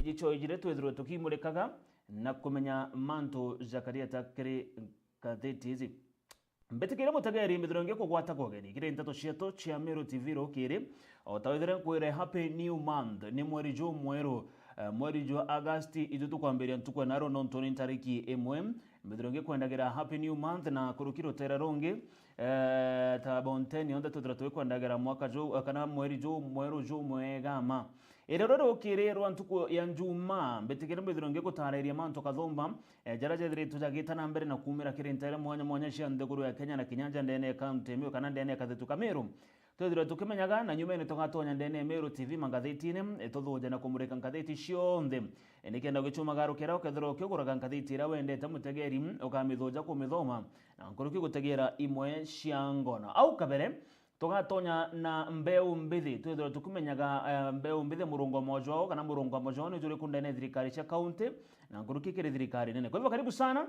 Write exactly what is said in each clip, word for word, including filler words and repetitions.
Igicho ijire twithirwe tukimurikaga na kumenya mantu jakarieta kiri ngatheti iji. Mbitikire mutegeri mbithirwe ngikugwata kugeni kiri nteto cietu cia Meru T V rukiri, o ta withire nkwire Happy New Month, ni mweri jumweru, eh, mweri jwa August, iju tukwambiria ntuku ya naro nontu ni ntariki imwe. Mbithirwe ngikwendagira Happy New Month na kuruki rutera rungi, eh, ta Bonteni yonthe twithirwa twikwendagira mwaka ju, eh, kana mweri ju mweru ju mwega ma. Irio rukiri rwa ntuku ya Njumaa, mbitikire mbithirwe ngigutariria mantu kathumba, eh, jaria jethiritwe jagita na mbere na kuumira kiri ntere mwanya mwanya cia nthiguru ya Kenya na kinya nja ndene ya kaunti ya Meru kana ndene ya kathetu ka Meru. Twithirwe tukimenyaga, na nyumene tugatonya ndene ya Meru T V mangathitine, eh, tuthuja na kumurika ngathiti cionthe. Eh, nikenda ugicumaga rukera ukethirwa ukiguraga ngathiti iria wendete mutegeri, ukamithuja kumithoma, na nkuruki gutegera imwe cia ngono. Au kabere, tugatonya na mbeu mbithi, twithirwe tukimenyaga, eh, mbeu mbithi murungo mojwao kana murungo mojwao ni juriku ndene ya thirikari cia kaunti, na nkuruki kiri thirikari nene. Kwa hivyo karibu sana.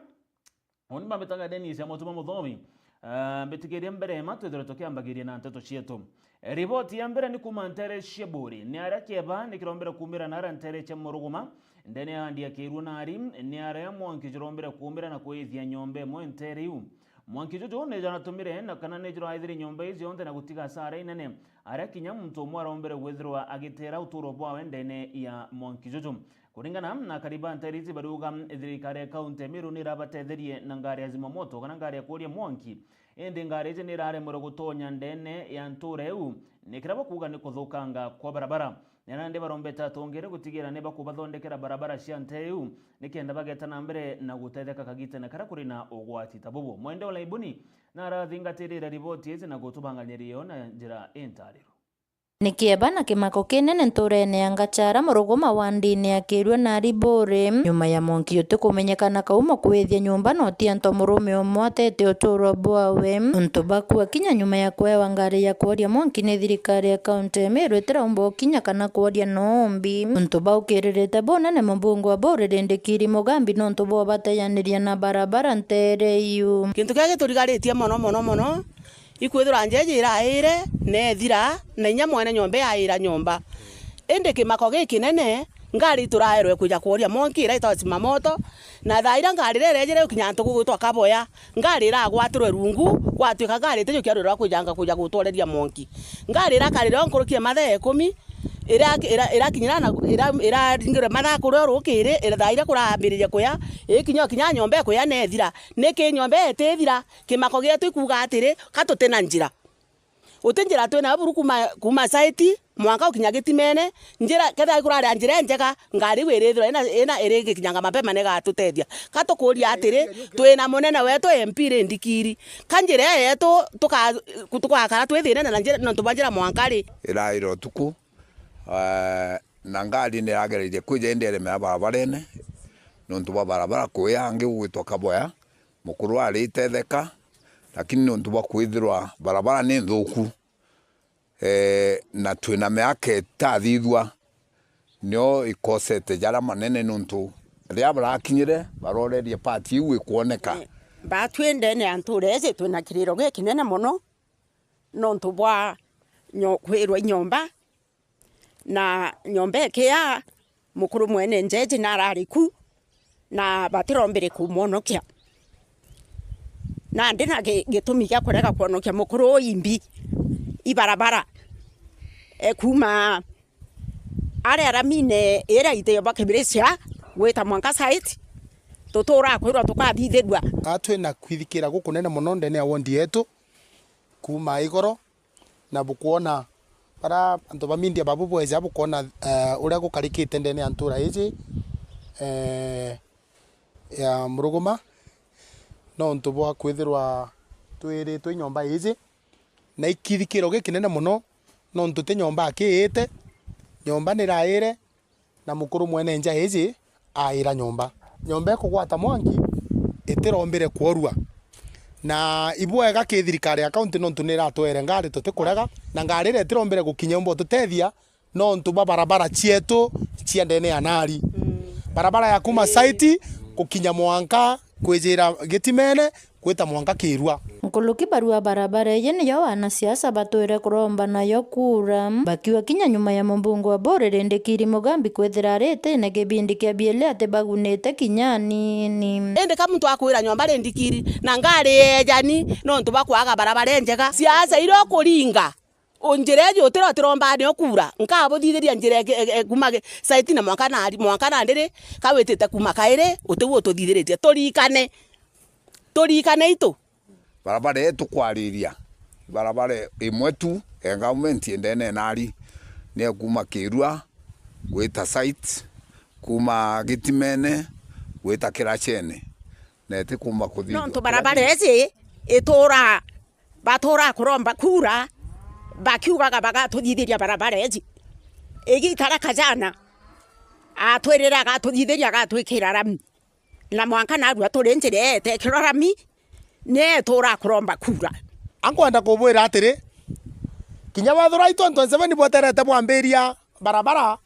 Uni mbambitaga Dennis ya Mutuma Muthomi. Eh, mbitikirie mbere ma twithirwe tukiambagiria na nteto cietu. Eh, riboti ya mbere ni kuma ntere cia Buri. Ni aria kieba ni kirombere kuumira na aria ntere cia Muruguma. Ndene ya andi ya Kirua na ari, ni aria mwanki jurombere kuumira na kwithia nyomba imwe ntere iu. Mwanki juju ni jaratumire na kana ni juraithire nyomba iji yonthe na gutiga asara inene, aria kinya muntu umwe arombere gwithirwa agitera uturo bwawe ndene ya mwanki juju. Kuringana na akari ba ntere iji bariuga, thirikari ya kaunti ya Meru ni irabatetherie na ngari ya zimamoto kana ngari ya kuuria mwanki, indi ngari iji ni iraremwerwe gutonya ndene ya ntura iu, ni kiria bakuuga ni kuthukanga kwa barabara. Na nandi barombete atongeria gutigira ni bakubathondekera barabara cia ntere iu, nikenda bageta na mbere na gutetheka kagitene karia kuri na ugwati ta bubu. Mwende Olaibuni na arathingatirira riboti iji na gutubanganyiria yo na njira intariro. Ni kieba na kimako kinene nturene ya Ngachara, Muruguma wa ndini ya Kirua na ari Buri, nyuma ya mwanki utikumenyekana kauma kwithia nyomba na uti antu murume umwe atete uturo bwawe. Untu bakua kinya nyuma ya kuewa ngari ya kuoria mwanki ni thirikari ya kaunti ya Meru itiraumba ukinya kana kuoria noombi. Untu baukiririte bunene mubunge wa Buri Rindikiri Mugambi nontu bwa bateyaniria na barabara ntere iu. Kintu kiria giturigaritie mono mono mono, ikwithirwa njeji iraire na ethira, na inya mwene nyomba yaira nyomba. Indi kimako gikinene, ngari ituraerwe kwija kuoria mwanki iria itagwa zimamoto, na thaa iria ngari iria irejire gukinya antu gugwitwa Kaboya, ngari iragwatirwe rungu, gwatuika ngari itijukia rwira rwa kwijanga kwija gutworeria mwanki. Ngari irakarire o nkuruki ya mathaa ikumi, ira-, ira-, irakinyira na, ira-, iraringirwe mathaa kuria rukiri, ira-, thaa iria kurambiriria kuya, ikinya kinya nyomba ikuya na ithira. Niki nyomba itithira? Kimako gietu ikuuga atiri, ka tuti na njira. Uti njira twina buru kuuma, kuuma site, mwanka ukinya gitimene, njira, kethira ikurari a njira injega, ngari iu irithirwa ina, ina irigikinyanga mapema na igatutethia. Ka tukuuria atiri, twina munene wetu M P Rindikiri. Ka njira iyo yetu tuka-, tukakara twi thiinene na njira, nontu bwa njira mwanka ri? Iraira utuku, eh, na ngari ni iragererie kwija indi iremera barabarene, nontu bwa barabara kuya angi gugwitwa Kaboya. Mukuru ari itetheka, lakini nontu bwa kwithirwa barabara ni nthuku, eh, na twina miaka itathithua, nio ikosete jaria manene, nontu riria barakinyire, barorerie part iu ikwoneka. Eh, batwi ndene ya ntura iji twina kiriro gikinene mono, nontu bwa nyo-, kwirwa i nyomba, na nyomba ikiya, mukuru mwene njeji narari ku, na batirombire kumwonokia. Na ndina gi-, gitumi gia kurega kwonokia mukuru uu imbi, i barabara, e, kuuma aria ramine iria itio bakibiricia gwita mwanka site, tuturaa kwirwa tukathithirua. Aa twina kwithikira gukunene mono ndene ya wondi yetu, kuuma igoro, na bukwona bara antu ba media babu bweja bukwona, eh, uria gukarikite ndene ya ntura iji, eh, ya Muruguma, nontu bwa kwithirwa twiritwe i nyomba iji, na ikithikiro gikinene mono, nontu ti nyomba akiite, nyomba niraire, na mukuru mwene nja iji aira nyomba. Nyomba ikugwata mwanki itirombire kworua. Na ibwega ki thirikari ya kaunti nontu ni iratwere ngari tutikurega, na ngari iria itirombire gukinya umba ututethia nontu bwa barabara cietu cia ndene ya Nari. Barabara ya kuma site gukinya mwanka kwijira Gitimene, gwita mwanka Kirua. Nkuruki barua barabara iji niyo wanasiasa batwire kuromba nayo kura, bakiuga kinya nyuma ya mubunge wa Buuri Rindikiri Mugambi kwithira ari itine kibindi kia biili ati bagunite kinya anini. Indi ka muntu akwira nyomba Rindikiri na ngari ejani nontu bwa kwaga barabara injega. Siasa iria ukuringa, o njira iji utira utiromba ni ukura, nkabuthithiria njira eke-, eke-, kuma ge-, site na mwanka na, mwanka na ndiri, ka witite kuma kairi, utiu ututhithiritie. Turikane, turikane itu. Barabara ii tukwariria, barabara imwe tu e government endene nari, ni ya kuma Kirua gwita site, kuma Gitimene gwita Kirachene, na iti kuma kuthi. Nontu barabara iji itura, batura kuromba kura, bakiugaga bagatuthithiria barabara iji. Igita ria kajana atwirire agatuthithiria, agatwikira rami. Na mwanka narua turi njira etekirwa rami, ni etura kuromba kura. Ankwenda kubwira atiri, kinya wethira i twenty twenty-seven bweterete bwambiria barabara,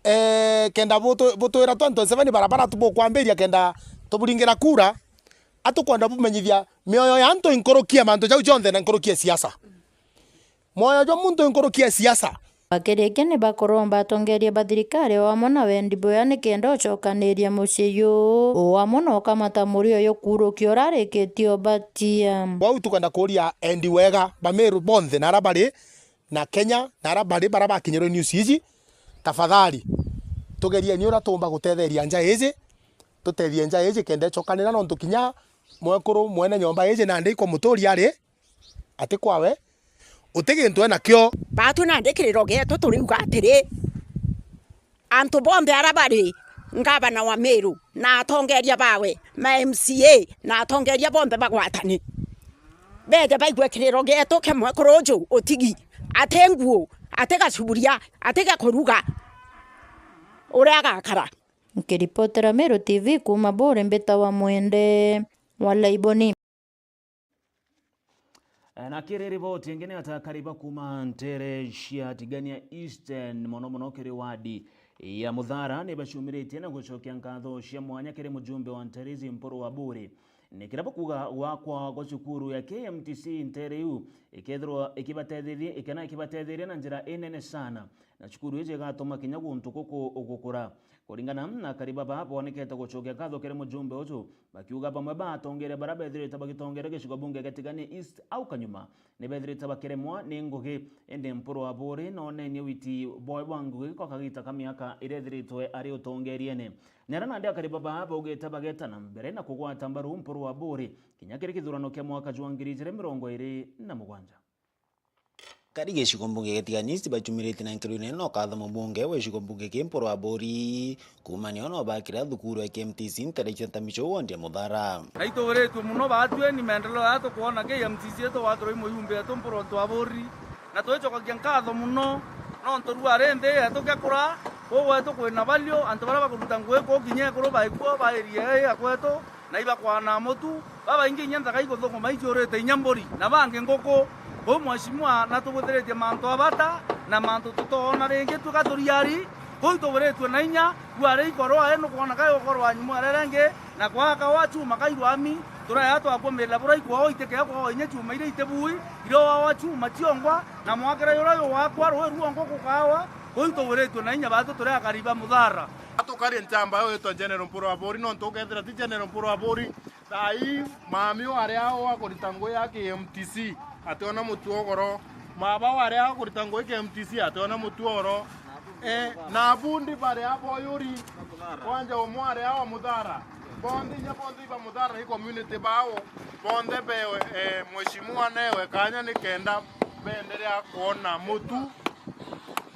eh, kenda butu-, butwira twenty twenty-seven barabara tu bukwambiria kenda tuburingira kura, atukwenda bumenyithia mioyo ya antu inkuruki ya mantu jau jonthe na inkuruki ya siasa. Mwoyo jwa muntu inkuruki ya siasa. Bakirikia ni bakuromba atongeria ba thirikari o amwe na wendi bwea nikenda ucokaniria mucii juu, o amwe na ukamata murio jukurukia uria arikitie ubatia. Kwou tukwenda kuuria endi wega ba Meru bonthe na aria bari na Kenya na aria bari baria bakinyirwe news iji, tafadhali tugerieni uria tuumba gutetheria nja iji, tutethie nja iji kenda icokanira, nontu kinya mwekuru mwene nyomba iji nandi ikumuturia ari ati kwawe, uti gintu enakio. Baatu nandi kiriro gietu turiuga atiri, antu bonthe aria bari, ngavana wa Meru na atongeria bawe, ma M C A na atongeria bonthe bagwatane, beje baigue kiriro gietu kia mwekuru uju utigi, ati nguo, ati gacuburia, ati ga kuruga, uria agakara. Nkiripotera Meru T V kuuma Buuri, mbitawa Mwende wa Laiboni. Na kiri riboti ingi ni ati akari ba kuuma ntere cia Tigania Eastern, mono mono kiri wadi ya Muthara, ni baciumiritie na gucokia nkatho cia mwanya kiri mujumbe wa ntere ici Mpuru wa Buuri. Ni kiria bakuuga gwakwa gwa cukuru ya K M T C ntere iu ikethirwa ikibatetheria, ikena ikibatetheria na njira inene sana, na cukuru iji igatuma kinya guntu guku gukura. Kuringana na akari baba bonekete gucokia nkatho kiri mujumbe uju, bakiuga bamwe ba atongeria baria bethirite bagitongeria gicigo bunge gia Tigania East au kanyuma, ni bethirite bakiremwa ni ngugi, indi Mpuru wa Buuri noonenie witi bwawe bwa ngugi kwa kagita ka miaka iria ethiritwe ari utongeriene. Ni aria nandi akari baba baugite bageta na mbere na kugwata mbaru Mpuru wa Buuri kinya kiri kithurano kia mwaka jwa ngiri ijiri mirongo iri na mugwanja. Kari gicigo mbunge gia Tigania East bachumiritie na nkiro inene na ukatha mubunge wa gicigo mbunge ki Mpuru wa Buuri kuuma nio no bakira thukuru ya K M T C ntere cia Ntamicho wondi ya Muthara. Na itugiritue mono baatue ni maendeleo ya tukwona K M T C yetu gwakirwa i muyumbe yetu Mpuru wa Buuri, na twicokagia nkatho mono nontu rua ri nthi yetu gekura, kuu gwetu kwina value, antu baria bakuruta ngugi kuu kinya ekuru baikuo ba area ii ya kwetu, na ibakwanaa mutu, babaingi inya nthaka iguthuguma iciurite inya mburi, na bangi nguku. Kuu mheshimiwa natubwithiritie mantu a bata, na mantu tutoona ringi twi ka turiari. Kuu itugiritue na inya, rua ri ikorwa ri nukwona kai ukorwa nyuma ria ringi, na kwaka wa chuma kai rwami, turaya twakumirira buria ikwao itikea kwao inya chuma iria itibui, iria wa chuma ciongwa, na mwakira juria jugwakwa rui ruongo gukawa. Kuu itugiritue na inya batu turi akari ba Muthara. Atukari nchamba yo itwa General Mpuru wa Buuri, nontu ukethira ti General Mpuru wa Buuri, thaa ii mami wari ao akurita ngugi ya K M T C, ationa mutu ugoro. Maba wari ao akurita ngugi K M T C, ationa mutu ugoro. Eh, na abundi bari abo yuri, kwanja umwe ari ao Muthara. Bonthe inya bonthe iba Muthara i community bao. Bonthe be, eh, mheshimiwa newe kanya nikenda benderea kuona mutu,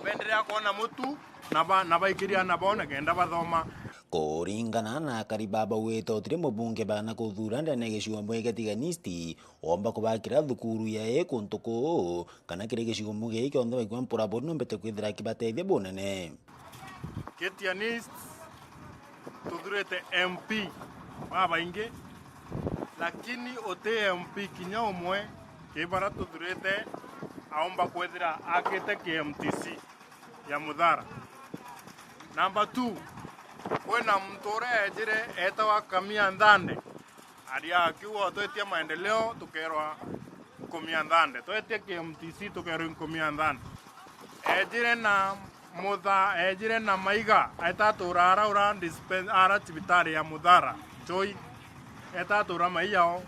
benderea kuona mutu. Na ba-, na baikiria aana bao na kenda bathoma. Kuringana na akari baba, ugite utiri mubunge bana kuthura ndene ya gicigo mbunge gia Tigania East womba kubakira thukuru ya ii kuntu kuu, kana kiri gicigo mbunge giki kionthe baigua Mpuru wa Buuri nombete kwithira akibatethia bunene. Tigania East tuthurite M P babaingi, Lakini uti M P kinya umwe ki bara tuthurite aumba kwithira akite K M T C ya Muthara. Number two, kwina muntu uria ejire etawa Kamia Nthande, aria akiuga, "Twetia maendeleo tukerwa nkumia nthande, twetia K M T C tukerwa nkumia nthande." Ejire na mutha, ejire na maiga, etatura ara ura dispen-, ara cibitari ya Muthara, Choi, etatura maiyao.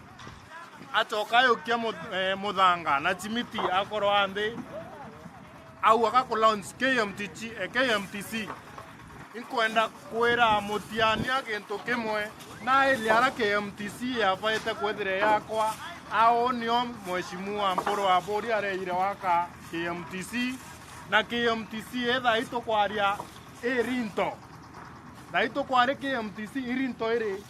Acoka ayukia mu-, eh, muthanga na cimiti akorwa nthi, au aga ku launch K M T C, eh, K M T C. Inkwenda kwira mutiania gintu kimwe, na ili ara K M T C yabaite kwithira yakwa, au nio Mheshimiwa Mpuru Aburi areire waka K M T C, na K M T C ethai tukwaria irinto. Thai tukwaria K M T C irinto iri,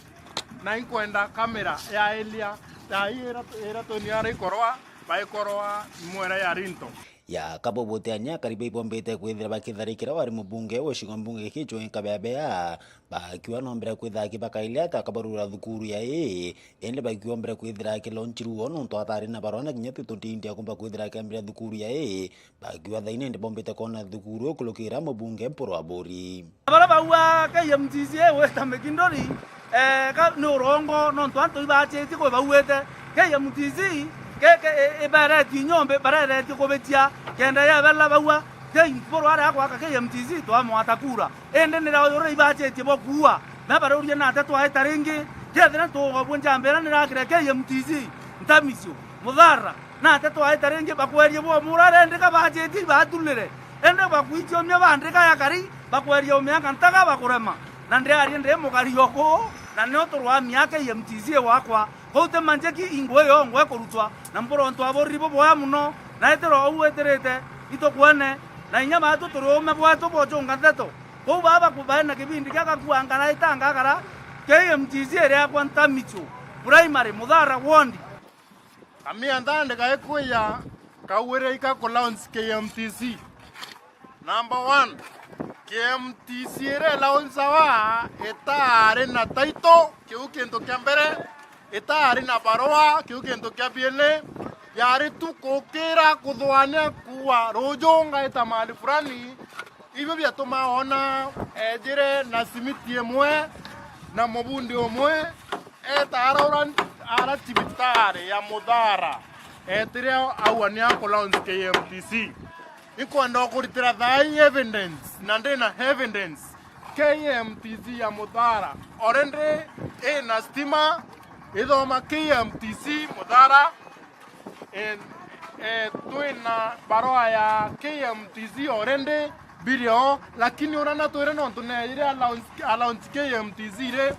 na inkwenda kamera ya iria, thai ira, ira tuni ara ikorwa, baikorwa imwera ya rinto. Ya kabo bote anya karibu ibombete kwithira bakitharikira wari mubunge wa gicigo mbunge gikichwe Kabebea, bakiwa nombere kwithira akibakailia ata akabarura thukuru ya ii, indi bakiwa mbere kwithira akilonchiruo nontu atari na barona kinya tutu ndindi akumba kwithira akiambira thukuru ya ii, bakiwa thaina indi bombete kona thukuru ukulukira mubunge Mpuru Aburi. Bara baua K M T C igwita mikindori, eh, ka-, ni urongo, nontu antu ibachitie kwi bauite K M T C, ke, ke, i-, iberetie nyombe, bareretie kubitia, kenda yebela baua, K-, Mpuru aria agwaka K M T C, twamwata kura. Indi ni rao uria ibachitie bo kuua, na barurie nate twaita ringi, kethira ntugobua njambira nirakire K M T C, Ntamicio, Muthara, nate twaita ringi, bakwerie bo murarendika bachitie ibatunire. Indi bakwichomia bandika ya kari, bakweria umiaka ntaga bakurema. Na ndiaria ndi mugari oku, na nio turwamia K M T C wakwa. Kuu ti manjeki ingwe yongwe kurutwa, na Mpuru ontu aburiri buboya muno, na itiro uu itirite itukwene, na inya batu turi ume bwetu bochunga nteto. Kuu baba kubae na kibindi kia gakuanga na itanga kara, K M T C iri akwa Ntamichu, Primary, Muthara Ward. Kamia ntandika ikwija kauire ika ku launch K M T C. Number one, K M T C iria ilaunchawa itaari na title, kiu kintu kia mbere, itaari na barua, kiu kintu kia biili, yari tu kukira kuthwania kuua ruju ngaita mali fulani, ibio biatuma ona ejire na simiti imwe na mubundi umwe, eta ara ura, ara cibitari ya Muthara, etire aua ni aku launch K M T C. Inkwenda ukuritira thai evidence, na ndina evidence. K M T C ya Muthara already ina stima, ithoma K M T C Muthara, eh, eh, twina barua ya K M T C already, birio, lakini ura natwire nontu neejire alaunch-, alaunch K M T C ri,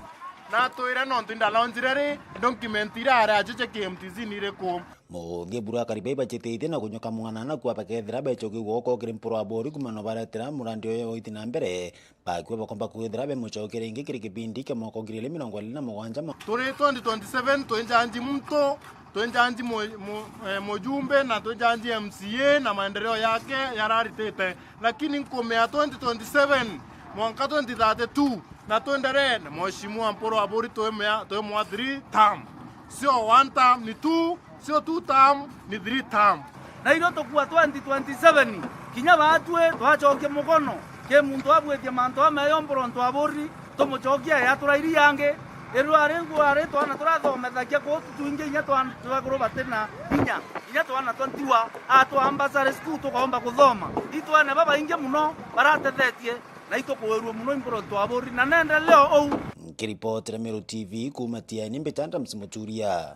natwire nontu indalaunchire ri, document iria ari achiche K M T C ni iriku? Muthia buru akari bai bachitithie na kunyoka mwana na kua bakethira bechoki gwoko kiri Mpuru Aburi kuma no baretera murandi uyu uiti na mbere, bakua bakomba kwithira bemuchokere ingi kiri kibindi kia mwaka ngiri ili mirongo ili na mugwanja mo. Turi twenty twenty-seven, twi njanji muntu, twi njanji mu-, mu-, eh, mujumbe, na twi njanji M C A, na maendeleo yake yararitite. Lakini nkumea twenty twenty-seven mwanka twenty thirty-two, na twendere na Mheshimiwa Mpuru Aburi twimea, twimwa three term. Sio one term, ni two, sio two term, ni three term. Na irio tukua twenty twenty-seven, kinya baatue twachokia mukono, ki muntu abuitie mantu ameyo Mpuru ontu Aburi, tumuchokia ya turairi yangi. Irio ari ngua ari twana turathomethagia kuu twingi, inya twana twekuru batina inya, inya twana twa ntiwa, a twa ambassador school tukaomba kuthoma. Itwene babaingi muno baratethetie, na itukuirua muno Mpuru ontu Aburi, na nende leo ou. Nkiripotera Meru T V kuuma Tiaini, mbita Adams Muturia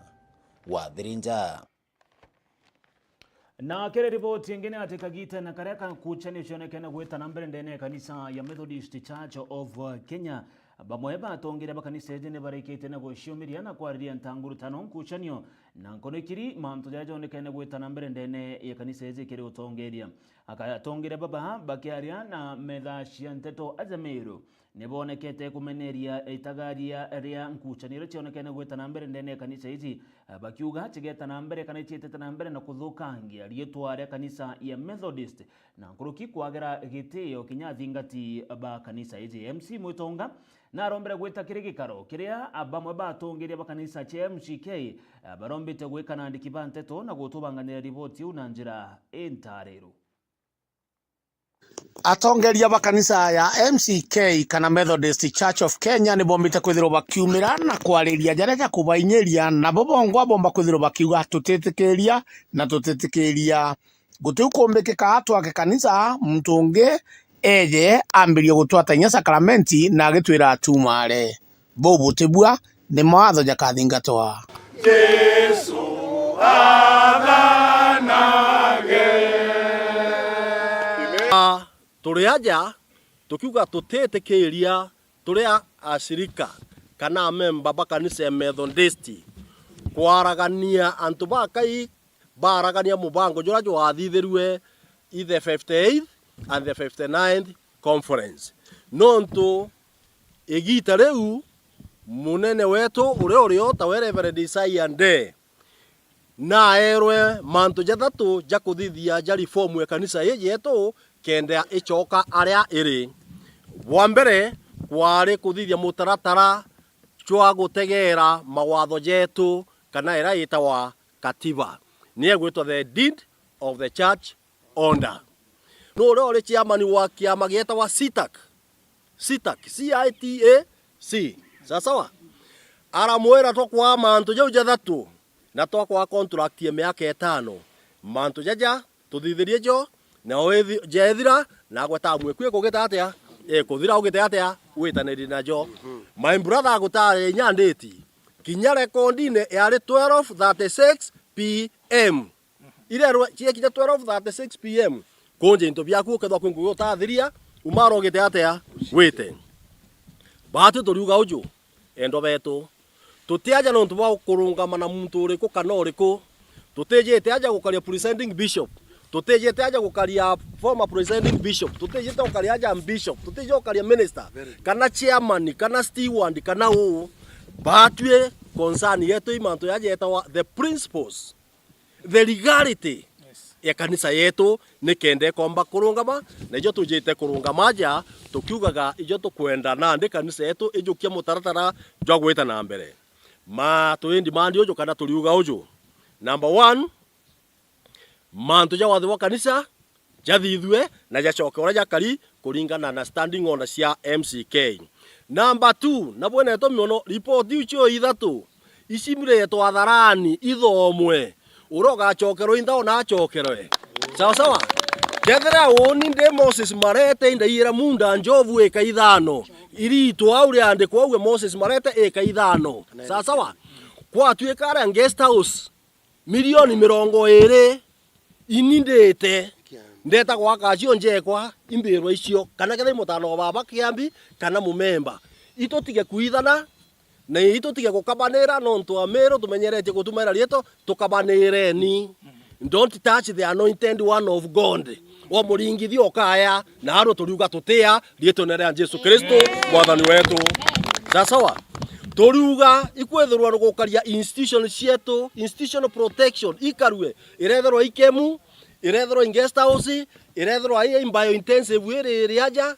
wa Thirinja. Na kiri riboti ingi ni ati kagita na karia ka kuchanio cionekene gwita na mbere ndene ya kanisa ya Methodist Church of Kenya, bamwe ba atongeria ba kanisa iji ni barikitie na guciumiria na kwariria ntangurutano nkuchanio na nkono ikiri mantu jaja jonekene gwita na mbere ndene ya kanisa iji kiri utongeria. Atongeria baba bakiaria na metha cia nteto aja Meru, nibonekete kumeneria itagaria ria nkucanio iria cionekene gwita na mbere ndene ya kanisa iji, bakiuga cigeta na mbere kana iciitite na mbere na kuthukangia riitwa ria kanisa ya Methodist, na nkuruki kwagera gitio kinya athingati ba kanisa iji. M C Mwitonga narombere gwita kiri gikaro kiria bamwe ba atongeria ba kanisa cia M C K barombite gwika na andiki ba nteto na gutubanganira riboti iu na njira intaariru. Atongeria ba kanisa ya M C K kana Methodist Church of Kenya nibombite kwithirwa bakiumira na kwariria jaria jakubainyiria, nabo bongwa bomba kwithirwa bakiuga, "Tutitikiria na tutitikiria. Gutiu kumbikika twake kanisa, muntu ungi eje ambirie gutwata inya sakramenti na agitwira atumare." Buu butibua ni mawatho jakathingatwa. Jesu athanage. Ah, turi aja tukiuga tutitikiria turi a-, ashirika kana amemba ba kanisa ya Methodist kwaragania antu bakai baaragania mubango juria jwathithirue i the fifty-eighth and the fifty-ninth conference. Nontu igiita riu, munene wetu uria uri o tawe Reverend Isaiah Ndee, naerwe mantu jathatu ja kuthithia ja reform ya kanisa iji yetu kenda icoka aria iri. Bwa mbere, kwari kuthithia mutaratara jwa gutegeera mawatho jetu kana iria yitawa katiba, ni egwitwa the Deed of the Church Order. Nu uria uri chairman wa kiama gietawa CITAC, CITAC, C I T A C, sawa sawa? Aramwira, "Twakwaa mantu jau jathatu, na twakwaa contract ya miaka itano. Mantu jaja tuthithirie jo, na oithi-, jethira, nagwe tamu eku ikugita atia? Ikuthira ugite atia? Witaniri najo." My brother agutare inya nditi. Kinya rekondine yari twelve thirty-six P M. Irerwa ciekinya twelve thirty-six P M, kunje into biaku, ukethwa kwi ngugi utathiria, umara ugite atia? Wite. Baatwi turiuga uju, endwa betu, tutiaja nontu bwa kurungama na muntu uriku kana uriku. Tutijite aja gukaria presiding bishop. Tutijite aja gukaria former presiding bishop. Tutijite gukaria aja bishop. Tutijite gukaria minister, kana chairman, kana steward, kana uu. Baatwi concern yetu i mantu jaja jetawa the principles, the legality ya kanisa yetu, ni kenda ikomba kurungama, na ijo tujite kurungama aja, tukiugaga ijo tukwenda nandi kanisa yetu ijukie mutaratara jwa gwita na mbere. Ma twi ndimandi uju kana turiuga uju. Number one, mantu ja watho bwa kanisa jathithue na jacoke uria jakari kuringana na standing order cia M C K. Number two, na bwene gitumi mono, ripoti iu cio ithatu icimiretwe atharani ithomwe, uria ugacokerwe intha ona acokerwe. Sawa sawa? Kethira uni ndi Moses Marete, indaira munda njovu ika ithano, iritwa au riandikwa au Moses Marete ika ithano. Sawa sawa? Kwatuika aria guest house milioni mirongo iri, ini ndite, ndeta gwaka cio njekwa, imbirwa icio, kana kethira i mutano wa baba Kiambi, kana mumemba. Itutige kuithana, na itutige gukabanira, nontu Amiru tumenyeretie gutumaira riitwa, tukabanireni. Don't touch the anointed one of God. Wa muringithia ukaya, na arua turiuga tutia, riitwene ria Jesu Kristo, Mwathani wetu. Sawa sawa? Turiuga ikwithirwa ni gukaria institution cietu, institutional protection, ikarue, irethirwa i kemu, irethirwa i guest house, irethirwa i bio intensive iri, iri aja,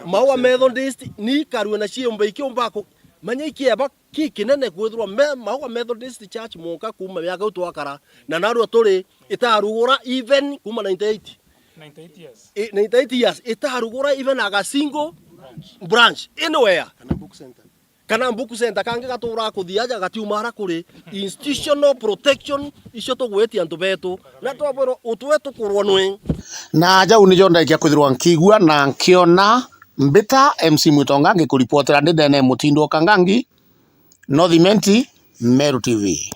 Maua Methodist, ni ikarue na ciumba ikiumba ku-, manya ikieba ki kinene kwithirwa me-, Maua Methodist Church monka kuuma miaka iu twakara, na narua turi, itarugura even kuuma ninety-eight. Ninety-eight years. I, ninety-eight years, itarugura even aga single branch. Branch, anywhere. Kana book center. Kana book center kangi gatura kuthia aja gatiuma ara kuri institutional protection icio tugwitia antu betu. Na twabwirwa utwe tukurwo nwi. Na jau nijo ndaikia kwithirwa nkigua na nkiona. Mbita M C Mwitonga ngikuripotera ndi ndene Mutindo Kangangi, North Imenti, Meru T V.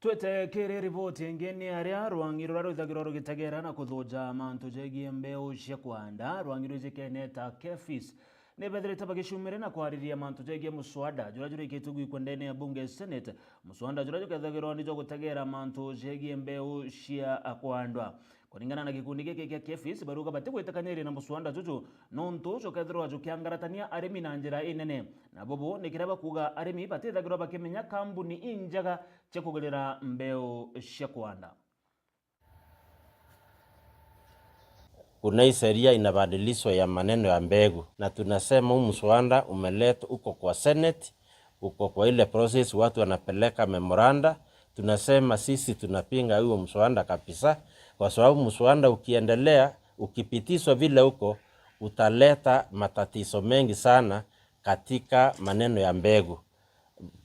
Twete kiri riboti ingi, ni aria rwang'i ruria rwithagirwa rugitegera na kuthuja mantu jegie mbeu cia kwanda, rwang'i rwijikene ta KEPHIS, ni bethirite bagicumire na kwariria mantu jegie muswada juria jurikitwe gwikwa ndene ya bunge, Senate, muswada juria jukethagirwa ni jwa gutegera mantu jegie mbeu cia kwandwa. Kuringana na gikundi giki kia KEPHIS, barauga batigwitikaniria na muswada juju nontu jukethirwa jukiangaratania arimi na njira inene. Na bubu ni kiria bakuuga arimi batithagirwa bakimenya kambuni injega cia kugurira mbeu cia kwanda. Kuna hii sheria inabadilishwa ya maneno ya mbegu, na tunasema huu mswada umeletwa huko kwa Senate, uko kwa ile process watu wanapeleka memoranda. Tunasema sisi tunapinga huo mswada kabisa, kwa sababu mswada ukiendelea, ukipitishwa vile huko, utaleta matatizo mengi sana katika maneno ya mbegu.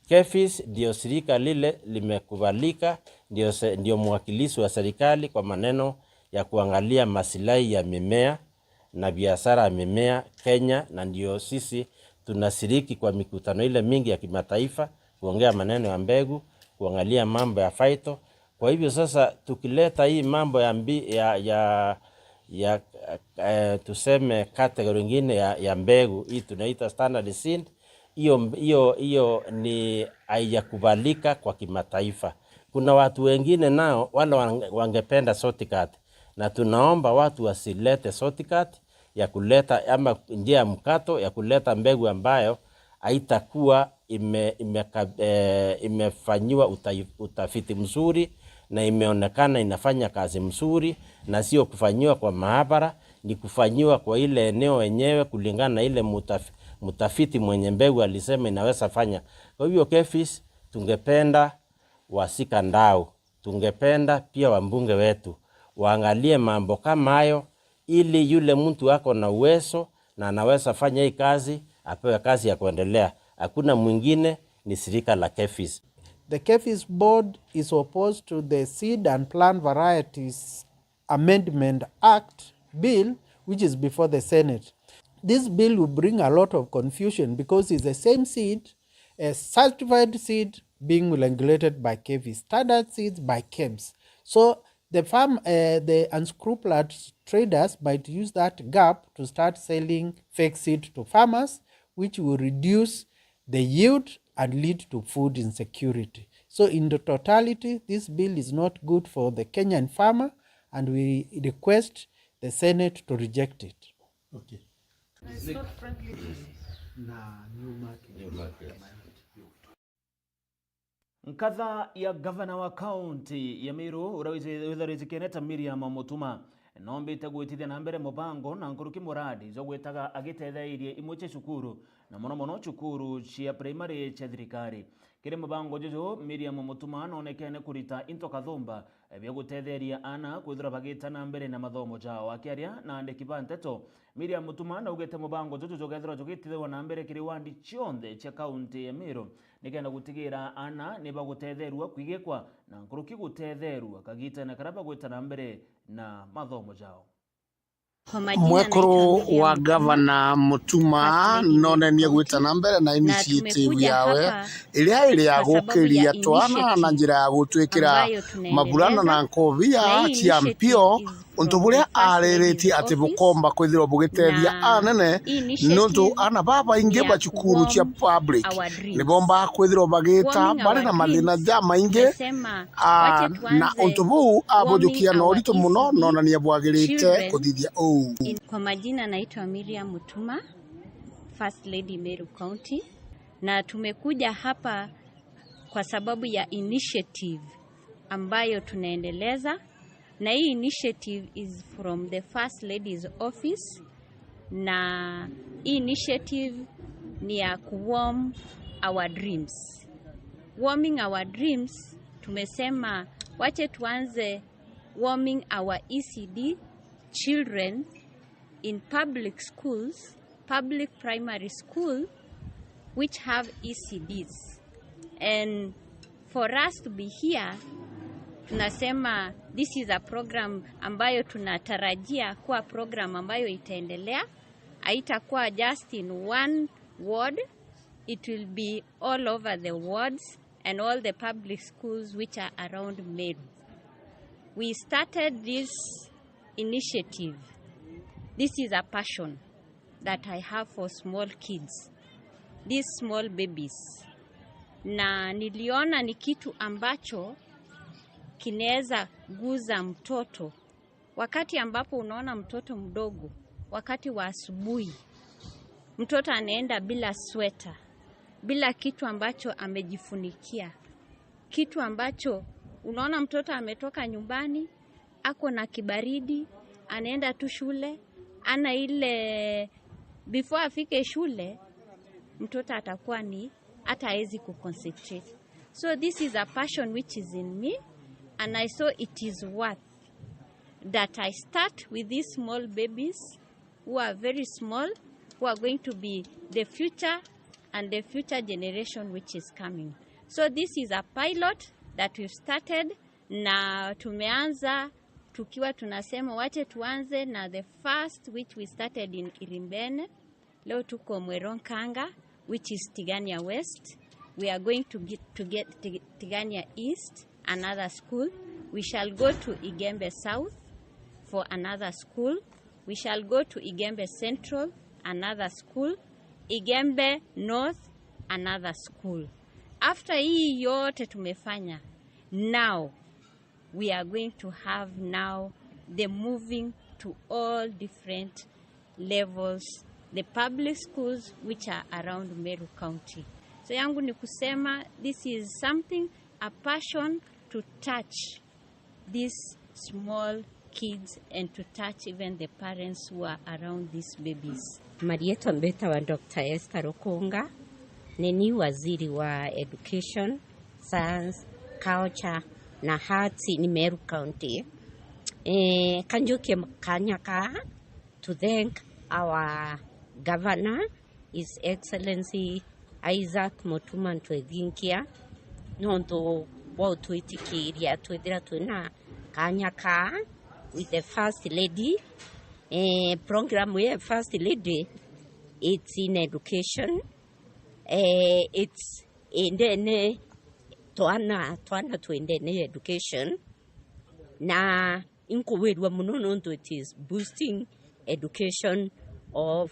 KEPHIS ndio shirika lile limekubalika, ndio se-, ndio mwakilishi wa serikali kwa maneno ya kuangalia masilahi ya mimea na biashara ya mimea Kenya, na ndio sisi tunashiriki kwa mikutano ile mingi ya kimataifa, kuongea maneno ya mbegu, kuangalia mambo ya phyto. Kwa hivyo sasa tukileta hii mambo ya mbi-, ya, ya, ya, eh, tuseme category ingine ya, ya mbegu, hii tunaita standard seed, hiyo, hiyo, hiyo ni haijakubalika kwa kimataifa. Kuna watu wengine nao wale wange-, wangependa shortcut, na tunaomba watu wasilete shortcut ya kuleta ama njia ya mkato ya kuleta mbegu ambayo haitakuwa ime-, imeka-, eh, imefanyiwa utai-, utafiti mzuri na imeonekana inafanya kazi mzuri, na sio kufanyiwa kwa maabara, ni kufanyiwa kwa ile eneo yenyewe kulingana na ile mutaf-, mutafiti mwenye mbegu alisema inaweza fanya. Kwa hivyo, KEPHIS, tungependa washikadau, tungependa pia wabunge wetu waangalie mambo kama hayo, ili yule mtu ako na uwezo na anaweza fanya hii kazi, apewe kazi ya kuendelea. Hakuna mwingine, ni shirika la KEPHIS. The KEPHIS board is opposed to the Seed and Plant Varieties Amendment Act bill, which is before the Senate. This bill will bring a lot of confusion because it's the same seed, a certified seed being regulated by KEPHIS, standard seeds by KEBS. So the farm, uh, the unscrupulous traders might use that gap to start selling fake seed to farmers, which will reduce the yield and lead to food insecurity. So in the totality, this bill is not good for the Kenyan farmer, and we request the Senate to reject it. Okay. It's not friendly to me. Na new market. New market. Nkatha ya gavana wa kaunti ya Meru, uria witharite kene ta Miriam Mutuma, nombite gwitithia na mbere mubango na nkuruki muradi jwa gwitaga agitetheirie imwe cia cukuru, na mono mono cukuru cia primary cia thirikari. Kiri mubango juju, Miriam Mutuma nonekene kurita into kathumba bia gutetheria aana kwithirwa bagita na mbere na mathomo jao. Akiaria na andiki ba nteto, Miriam Mutuma naugite mubango juju jugethirwa jugitithirwa na mbere kiri wandi cionthe cia kaunti ya Meru, nikenda gutigira aana ni bagutetherua kwigikwa na nkuruki gutetherua kagitene karia bagwita na mbere na mathomo jao. Kwa majina naitwa Miriam Mutuma. Mwekuru wa gavana Mutuma nonenie gwita na mbere na initiative yawe iria iri ya gukiria twana na njira ya gutwikira maburana na nkobia cia mpio, untu buria ariritie ati bukomba kwithirwa bugitethia anene, niuntu aana babaingi ba cukuru cia public nibombaga kwithirwa bagita bari na mathina jamaingi. Ah, na untu buu abujukia na uritu muno, nonania bwagirite kuthithia uu. Kwa majina naitwa Miriam Mutuma, First Lady Meru County, na tumekuja hapa kwa sababu ya initiative ambayo tunaendeleza, na hii initiative is from the First Lady's office, na hii initiative ni ya ku warm our dreams. Warming our dreams, tumesema wache tuanze warming our E C D children in public schools, public primary school, which have E C Ds. And for us to be here, tunasema this is a program ambayo tunatarajia kuwa program ambayo itaendelea. Haitakuwa just in one ward, it will be all over the wards and all the public schools which are around Meru. We started this initiative. This is a passion. that I have for small kids, these small babies. Na niliona ni kitu ambacho kinaweza guza mtoto. Wakati ambapo unaona mtoto mdogo, wakati wa asubuhi, mtoto anaenda bila sweta, bila kitu ambacho amejifunikia, kitu ambacho unaona mtoto ametoka nyumbani, ako na kibaridi, anaenda tu shule, ana ile, before afike shule, mtoto atakuwa ni, hata hawezi kuconcentrate. So this is a passion which is in me, and I saw it is worth that I start with these small babies who are very small, who are going to be the future and the future generation which is coming. So this is a pilot that we've started, na tumeanza tukiwa tunasema wache tuanze na the first which we started in Irimbene. Leo tuko Mwero Nkanga, which is Tigania West. We are going to get, to get Tig-, Tigania East, another school. We shall go to Igembe South for another school. We shall go to Igembe Central, another school. Igembe North, another school. After hii yote tumefanya, now we are going to have now the moving to all different levels, the public schools which are around Meru County. So yangu ni kusema, this is something, a passion to touch these small kids and to touch even the parents who are around these babies. Marietwa mbetawa Doctor Esther Rukunga, ni ni waziri wa education, science, culture na arts in Meru County. Eh, kanjukie kanya ka to thank our governor, His Excellency Isaac Mutuma Ntwethinkia, nontu bwa utwitikiria twithira twina kanya ka with the First Lady. Eh, program ya First Lady, it's in education. Eh, it's indene twana, twana twendene education. Na inkuwirua muno nontu it is boosting education of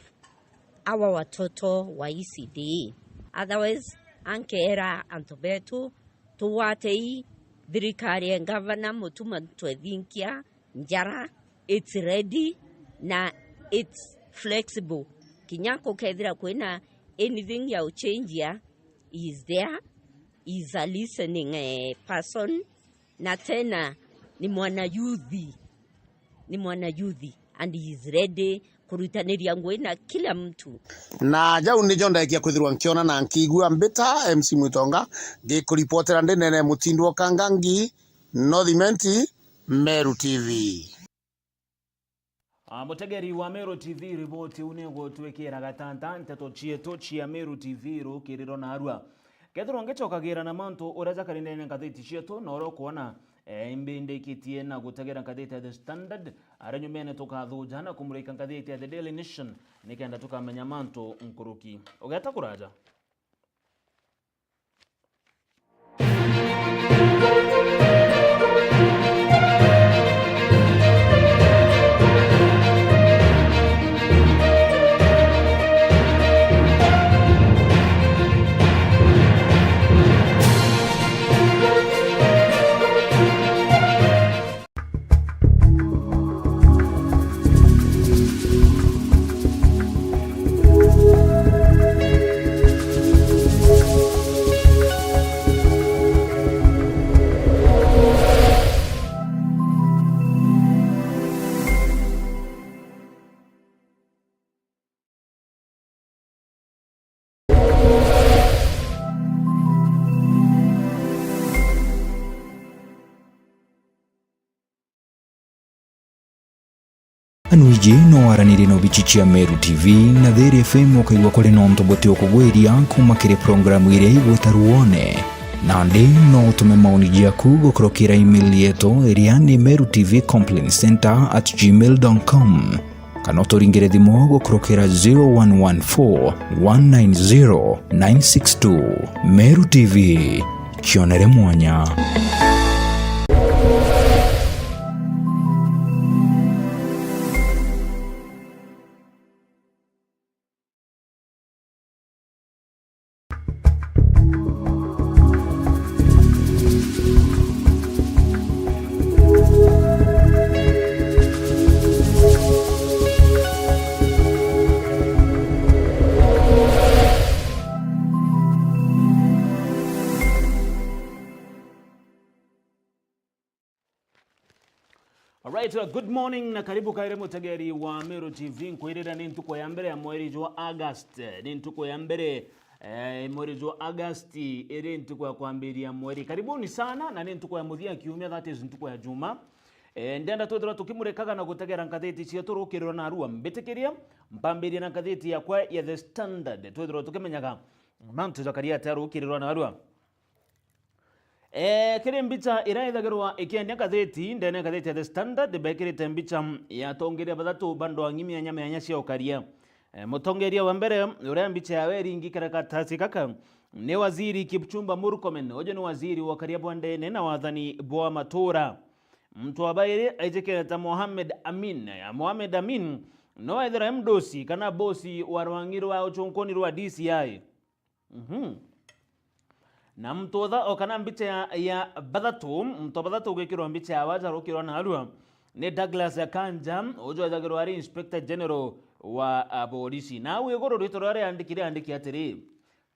our watoto wa E C D. Otherwise, ankeera antu betu, tugwatei thirikari ya Gavana Mutuma Ntwethinkia njara, it's ready na it's flexible. Kinya kukethira kwina anything ya uchenjia, he is there, he is a listening, eh, person. Na tena ni mwana youth, ni mwana youth and he is ready kurutaniria ngugi na kila mtu. Na jau nijo ndekia kwithirwa nkiona na nkiigua mbita M C Mwitonga, ngikuripotera ndi nene Mutindwa Kangangi, North Imenti, Meru T V. Ah, mutegeri wa Meru T V, riboti iu ni igutwikira gatanta nteto cietu cia Meru T V rukiriro narua. Kethirwa ngicokagira na mantu uria jakari ndene ngathiti cietu, na uria ukwona, eh, imbi ndikitie na gutegera ngathiti ya The Standard, aria nyumene tukathuja na kumurika ngathiti ya The Daily Nation, nikenda tukamenya mantu nkuruki. Ugeta kuraja. Anu iji no waranirie na obici cia Meru T V na Thiri F M ukaigua kuri na untu buti ukugwiria kuuma kiri programu iria igwita Ruone. Nandi no utume maoni jaku gukurukira email yetu iria ni meru T V complaint center at gmail dot com. Kana uturingire thimu gukurukira zero one one four, one nine zero, nine six two. Meru T V, kionere mwanya. Alright, well, good morning na karibu kaire mutegeri wa Meru T V. Nkwirira ni ntuku ya mbere ya mweri jwa August, ni ntuku ya mbere, eh, mweri jwa August, iri ntuku ya kwambiria mweri. Karibuni sana, na ni ntuku ya muthia kiumia, that is ntuku ya Juma. Eh, ndenda twithirwa tukimurikaga na gutegera ngathiti cietu rukiriro narua. Mbitikiria, mpambirie na ngathiti yakwa ya The Standard. Twithirwa tukimenyaga mantu jakaria atia rukiriro narua. Eh, kiri mbicha iria ithagirwa ikiendia ngathiti, ndene ngathiti ya The Standard, bekirite mbicha ya atongeria bathatu ba ndwang'i mianya mianya cia ukaria. Eh, mutongeria wa mbere uria mbicha yawe iringi karatasi gaka ni Waziri Kipchumba Murkomen, uju ni waziri wa ukaria bwa ndene na wathani bwa matura. Muntu wa bairi aijikene ta Mohamed Amin. Eh, Mohamed Amin no ethirwa e mdosi kana bosi wa rwang'i rwa uchunkuni rwa D C I. Mhm. Na muntu utha, o kana mbicha ya, ya bathatu, muntu wa bathatu ugikirwa mbicha ya waja rukirwa narua ni Douglas Kanja, uju ethagirwa ari Inspector General wa, a, borisi. Na au iguru ritwa riria riandiki riandiki atiri,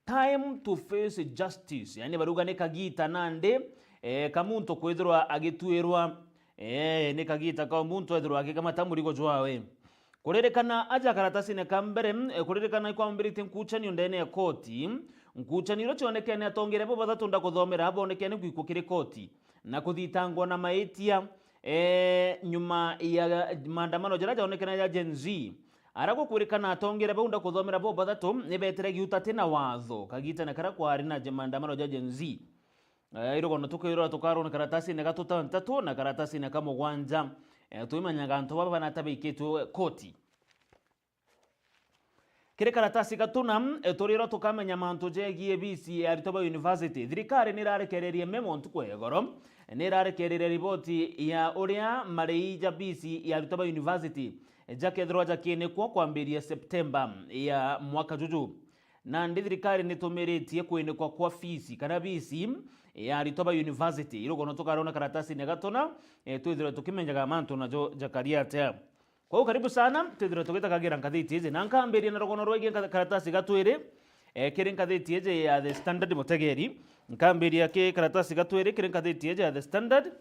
"Time to face justice." Yani baruga ni kagita nandi, eh, ka muntu kwithirwa agituirwa, eh, ni kagita ka muntu ethirwa agikamata murigo jwawe. Kuririkana aja karatasine ka mbere, eh, kuririkana ikwambiritie nkuchanio ndene ya koti. Nkuchanio iria cionekene atongeria bo bathatu ndakuthomera bonekene gwikwo kiri koti na kuthitangwa na maitia, eh, nyuma ya maandamano jaria jaonekene ja Gen Z. Ara gukwirikana atongeria bau ndakuthomera bo bathatu ni betire giuta ti na watho kagitene karia kwari na je-, maandamano ja Gen Z. Eh, irugono tukwirwa tukarona karatasine ga tutantatu na karatasine ka mugwanja. Eh, twimanyaga antu baba banata baikitwe koti. Kiri karatasi ga tuna, eh, turirwa tukamenya mantu jegie bisi ya aritwa ba university. Thirikari ni irarekererie memo ntuku ya igoro, ni irarekereria riboti ya uria marei ja bisi ya aritwa ba university jakethirwa jakinikwa kwambiria Septemba ya mwaka juju. Nandi thirikari nitumiritie kwinikwa kwa fees kana bisi ya aritwa ba university. Irugono tukarona karatasine ga tuna, eh, twithirwe tukimenyaga mantu najo jakaria atia. Kwou karibu sana, twithirwe tugitagagira ngathiti iji. Na nkambiria na rugono rwegie nka-, karatasi ga twiri, eh, kiri ngathiti iji ya The Standard mutegeri. Nkambiria ki karatasi ga twiri kiri ngathiti iji ya The Standard.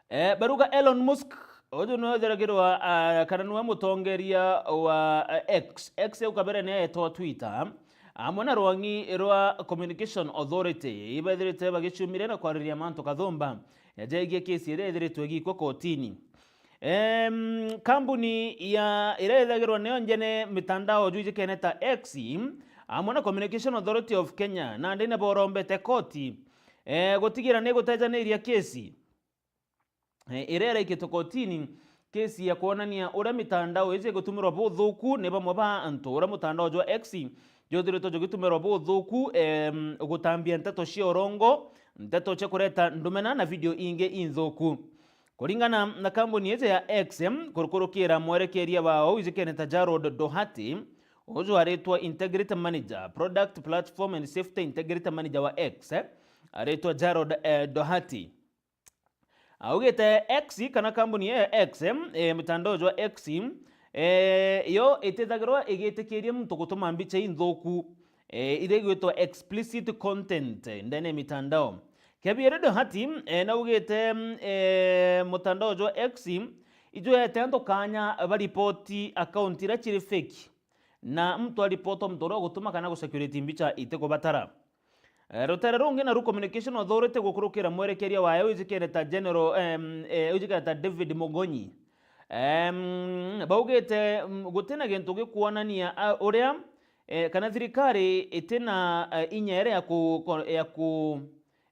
Eh, baruga Elon Musk, uju niwe ethiragirwa, ah, kana niwe mutongeria wa, eh, X. X au kabere ni yetwa Twitter. Amwe na rwang'i rwa Communication Authority, ibethirite bagicumire na kwariria mantu kathumba ya jegie kesi iria ithiritwe igikwa kotini. Em, kambuni ya, iria ithagirwa niyo njene mitandao jwijikene ta X, amwe na Communication Authority of Kenya, nandi ni borombete koti, eh, gutigira ni gutejaniria kesi, eh, iria iraikitwe kotini, kesi ya kwonania uria mitandao iji igutumirwa buthuku ni bamwe ba antu, uria mutandao jwa X juthiritwe jugitumirwa buthuku, em, gutambia nteto cia urongo, nteto cia kureta ndumena na video ingi inthuku. Kuringana na kambuni iji ya X, em, kurukurukira mwerekeria wao wijikene ta Gerald Doherty, uju aritwa Integrity Manager, Product Platform and Safety Integrity Manager wa X, eh, aritwa Gerald, eh, Doherty. Augite X, kana kambuni ya X, eh, mitandao jwa X, eh, yo itithagirwa igitikiria muntu gutuma mbicha inthuku, eh, iria igwitwa explicit content, eh, ndene ya mitandao. Kebire Doherty, eh, naugite, mm, eh, mutandao jwa X ijwete antu kanya baripoti account iria ciri fake, na muntu aripoti muntu uria ugutuma kana gucirculate mbicha itikubatara. Eh, rutere rungi naru Communication Authority gukurukira mwerekeria wayo wijikene ta General, em, eh, wijikene ta David Mugonyi. Em, baugite, mm, gutina gintu gikuonania, a, uria, eh, kana thirikari itina, eh, inya iria ya ku-, ko-, ya ku